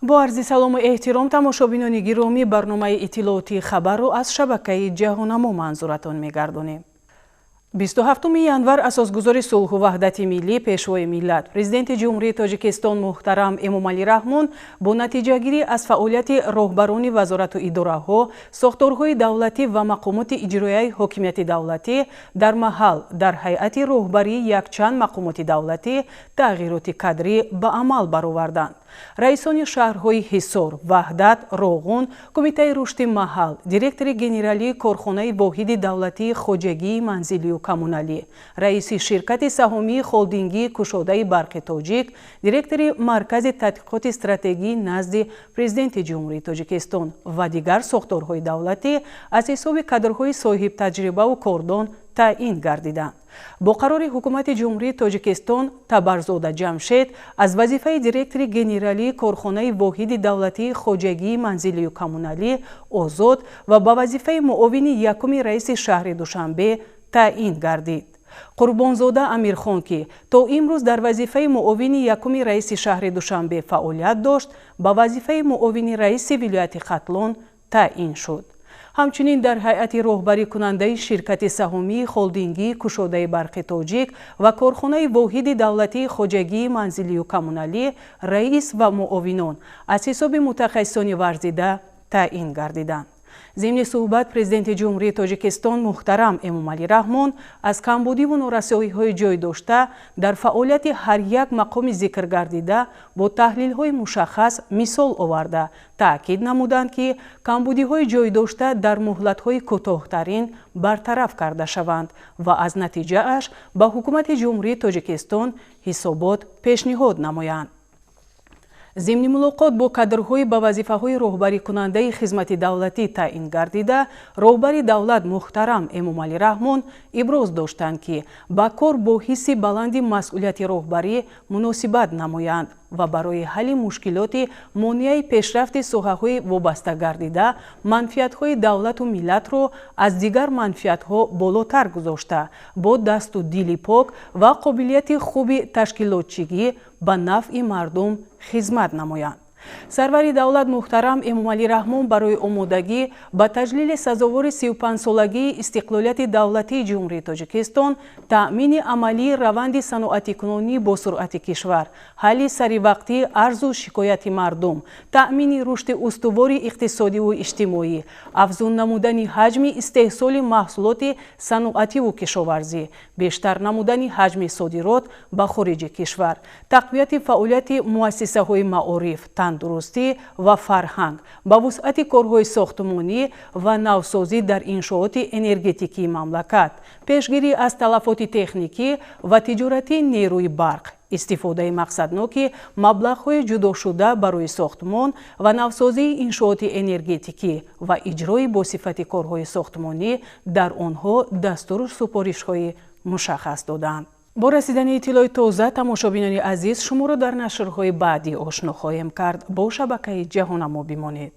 Бо арзи салому эҳтиром, тамошобинони гиромӣ, барномаи иттилоотии «Хабарро» аз шабакаи «Ҷаҳонамо» манзуратон мегардонем. 27 январ асосгузори сулҳу ваҳдати миллӣ, Пешвои миллат, Президенти Ҷумҳурии Тоҷикистон муҳтарам Эмомалӣ Раҳмон бо натиҷагирӣ аз фаъолияти роҳбарони вазорату идораҳо, сохторҳои давлатӣ ва мақомоти иҷроияи ҳокимияти давлатӣ дар маҳал дар ҳайати роҳбарии якчанд мақомоти давлатӣ тағйироти кадрӣ ба амал бароварданд. Раисони шаҳрҳои Ҳисор, Ваҳдат, Роғун, Кумитаи рушди маҳал, директори генералии корхонаи воҳиди давлатии хоҷагии манзилию коммуналӣ, раиси ширкати саҳомии холдингии кушодаи барқи тоҷик, директори Маркази тадқиқоти стратегии назди Президенти Ҷумҳурии Тоҷикистон ва дигар сохторҳои давлатӣ аз ҳисоби кадрҳои соҳибтаҷрибаву кордон таъин гардиданд. Бо қарори Ҳукумати Ҷумҳурии Тоҷикистон Табарзода Ҷамшед аз вазифаи директори генералии корхонаи воҳиди давлатии хоҷагии манзилию коммуналӣ озод ва ба вазифаи муовини якуми раиси шаҳри Душанбе таъин гардид. Қурбонзода Амирхон, ки то имрӯз дар вазифаи муовини якуми раиси шаҳри Душанбе фаъолият дошт, ба вазифаи муовини раиси вилояти Хатлон таъин шуд. Ҳамчунин дар ҳайати роҳбарикунандаи ширкати саҳомии холдингии кушодаи барқи тоҷик ва корхонаи воҳиди давлатии хоҷагии манзилию коммуналӣ раис ва муовинон аз ҳисоби мутахассисони варзида таъин гардиданд. Зимни суҳбат Президенти Ҷумҳурии Тоҷикистон муҳтарам Эмомалӣ Раҳмон аз камбудиву норасоиҳои ҷой дошта дар фаъолияти ҳар як мақоми зикргардида бо таҳлилҳои мушаххас мисол оварда, таъкид намуданд, ки камбудиҳои ҷойдошта дар муҳлатҳои кӯтоҳтарин бартараф карда шаванд ва аз натиҷааш ба Ҳукумати Ҷумҳурии Тоҷикистон ҳисобот пешниҳод намоянд. Зимни мулоқот бо кадрҳои ба вазифаҳои роҳбарикунандаи хизмати давлатӣ таъин гардида, роҳбари давлат муҳтарам Эмомалӣ Раҳмон иброз доштанд, ки ба кор бо ҳисси баланди масъулияти роҳбарӣ муносибат намоянд ва барои ҳалли мушкилоти монеаи пешрафти соҳаҳои вобаста гардида манфиатҳои давлату миллатро аз дигар манфиатҳо болотар гузошта, бо дасту дили пок ва қобилияти хуби ташкилотчигӣ ба нафъи мардум хизмат намоянд. Сарвари давлат муҳтарам Эмомалӣ Раҳмон барои омодагӣ ба таҷлили сазовори 35-солагии истиқлолияти давлатии Ҷумҳурии Тоҷикистон, таъмини амалии раванди саноатикунонии босуръати кишвар, ҳалли саривақтии арзу шикояти мардум, таъмини рушди устувори иқтисодиву иҷтимоӣ, афзун намудани ҳаҷми истеҳсоли маҳсулоти саноативу кишоварзӣ, бештар намудани ҳаҷми содирот ба хориҷи кишвар, тақвияти фаъолияти муассисаҳои маориф, тандурустӣ ва фарҳанг, ба вусъати корҳои сохтмонӣ ва навсозӣ дар иншооти энергетикии мамлакат, пешгирӣ аз талафоти техникӣ ва тиҷоратии нерӯи барқ, истифодаи мақсадноки маблағҳои ҷудошуда барои сохтмон ва навсозии иншооти энергетикӣ ва иҷрои босифати корҳои сохтмонӣ дар онҳо дастуру супоришҳои мушаххас доданд. Бо расидани иттилои тоза, тамошобинони азиз, шуморо дар нашрҳои баъдӣ ошно хоҳем кард. Бо шабакаи «Ҷаҳонамо» бимонед.